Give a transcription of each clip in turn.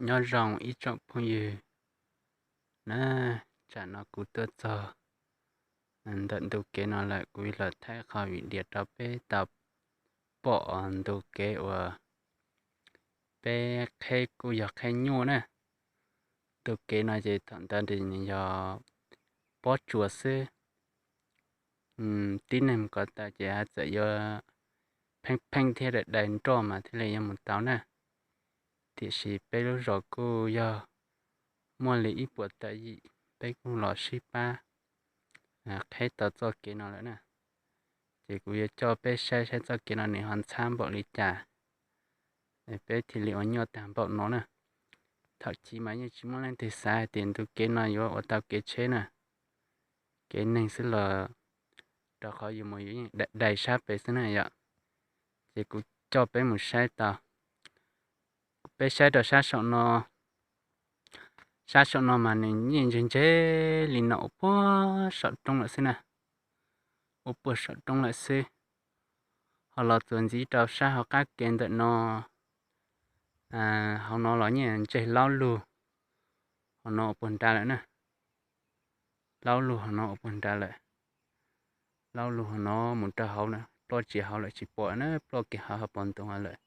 Nyob zoo ib tsoom phooj ywg na, tsam no kuv tuaj txog ntawm ntu kev no lawm, kuv los thaij qhov video rau peb tau pom ntu kev uas peb qheb kuj yog qheb nyuaj na. Ntu kev no ces thaum ntawd nws yog pob tsuas xwb. Tib neeg mus ko taw ces haj txawm yuav pheej pheej thiab dai dai nroj mas thiaj li yuav mus tau na. Tiam sis peb lub zos kuj yog muaj li ib puas tawm yim, peb kuj los sib pab qheb tau txoj kev no lawm na. Ces kuv yuav coj peb saib saib txoj kev no nws ho ntxhab npaum li cas, peb thiaj li ua nyuaj tag npaum no na. Thaum chiv mas yeej tsis muaj leej twg xav hais tias ntu kev no yuav ua tau kev tsheb na, kev neeg xwb los, rau qhov yus mus yus yeej dai dai sab pem xwb na yom. Ces kuv coj peb mus saib tau, peb saib rau sab saum no. Sab saum no mas nws yeej ntseg ntseg li no ua puag saum roob lawm xwb na, ua puag saum roob lawm xwb. Ho los txuas ntxiv rau sab hauv qab kev ntawm no, hauv no los yeej ntseg laub lug, hauv no ua puag nrad lawm na. Laub lug hauv no ua puag nrad lawm. Laub lug hauv no mus rau hauv na, ploj tsis hauv lawm tsis pom na, ploj kiag hauv hauv paus ntoo lawm.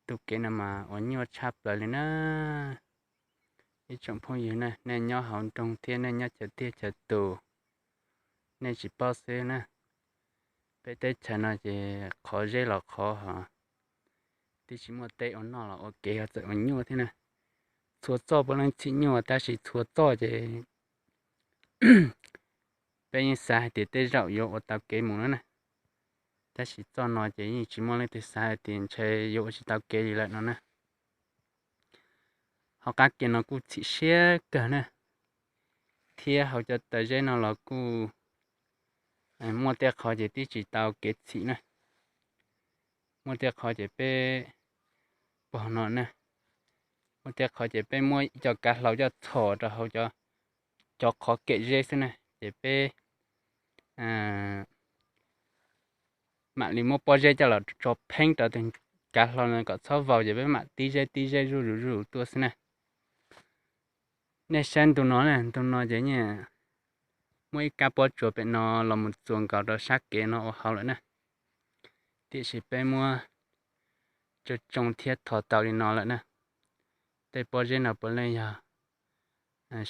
Ntu kev no mas uas nyuaj tshaj plaws li na. Ib tsoom phooj ywg na, nej nyob hauv nroog thiab nej nyob chaw tiaj chaw tus, nej tsis paub xwb na. Peb teb chaws no ces qhov zeb los qhov hos, twb tsis muaj teb ua noj los ua kev ho txawm ua nyuaj thiab na. Txhua txoj puav leej txhim nyuaj tab sis txhua txoj ces peb yeej xav hais tias tej zaum yuav ua tau kev mus no na. Tab sis txoj no ces yeej tsis muaj leej twg xav hais tias ntshe yuav ua tsis tau kev li lawm no na. Hauv qab kev no kuj txhim siab kawg na, thiab hauv cov taw zeb no los kuj muaj tej qhov ces twb tsis tau kev txhim na. Muaj tej qhov ces peb pog no na, muaj tej qhov ces peb muab cov kav hlau coj txhos rau hauv cov qhov kem zeb xwb na, ces peb mam li muab pob zeb coj los tso pheeb rau tus kav hlau no kom txhob vau, ces peb mam tib zeb tib zeb zuj zus zuj zus tuaj xwb na. Nej saib ntu no na, ntu no ces muaj ib kab pob tsuas pem no los mus txuas nkaus rau sab kev no ua hauv lawm na. Tiam sis peb muab tsoo tsoo thiab tho tau li no lawm na. Tej pob zeb no puav leej yog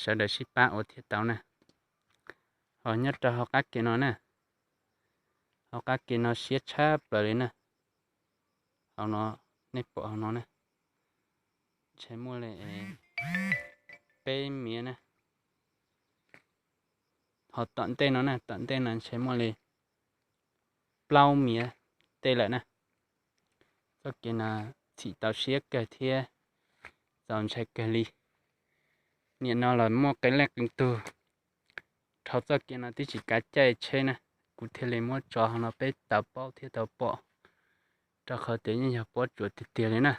sawv daws sib pab ua thiaj tau na. Ho nyob rau hauv qab kev no na, hauv qab kev no siab tshaj plaws li na. Hauv no, nej pom hauv no na, ntshe muaj li peb miav na. Ho tom ntej no na, tom ntej no ntshe muaj li plaub miav tej lawm na. Txoj kev no txhim tau siab kawg thiab txaus ntshai kawg li. Nim no los muaj qee leej qee tug dhau txoj kev no twb tsis kav caij tsheb na, kuv thiaj li muab tso hauv no peb tau paub thiab tau pom, rau qhov tias yeej yog pob tsuas tiag tiag li na.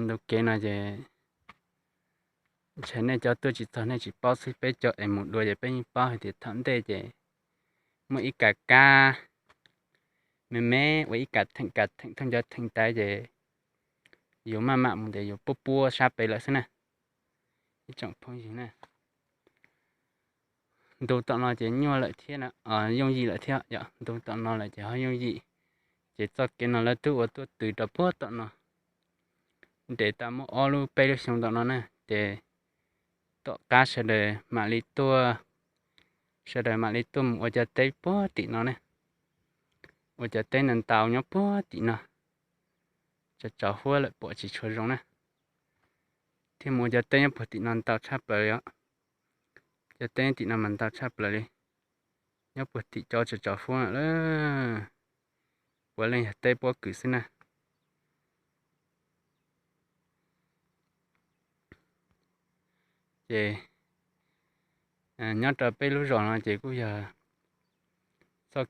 Ntu kev no ces ntshe nej cov tuaj tsis txog nej tsis paub xwb, peb cov es mus dua ces peb yeej paub hais tias thaum ntej ces muaj ib kav kab me me ua ib kav theem kav theem thooj cov theem tais ces yus maj mam mus ces yus puab puab sab pem lawm xwb na. Ib tsoom phooj ywg na, ntu tom no ces nyuaj lawm thiab, yooj yim lawm thiab yom. Ntu tom no lawm ces ho yooj yim. Ces txoj kev no lawv twb ua tuaj tws rau puag tom no, nres tau muaj ob lub peb lub xyoo tom no na, ces tom qab sawv daws mam li tuaj, sawv daws mam li tuaj mus ua cov teb puag tim no ne, ua cov teb ntau ntau nyob puag tim no, tsaus tsaus huab lawm pom tsis tshua zoo na, thiaj mus ua cov teb nyob puag tim no ntau tshaj plaws li os. Cov teb tim no mas ntau tshaj plaws li, nyob puag tim cov tsaus tsaus huab lawm, puav leej yog teb pob kws xwb na. Ces nyob rau peb lub zos no ces kuj yog txoj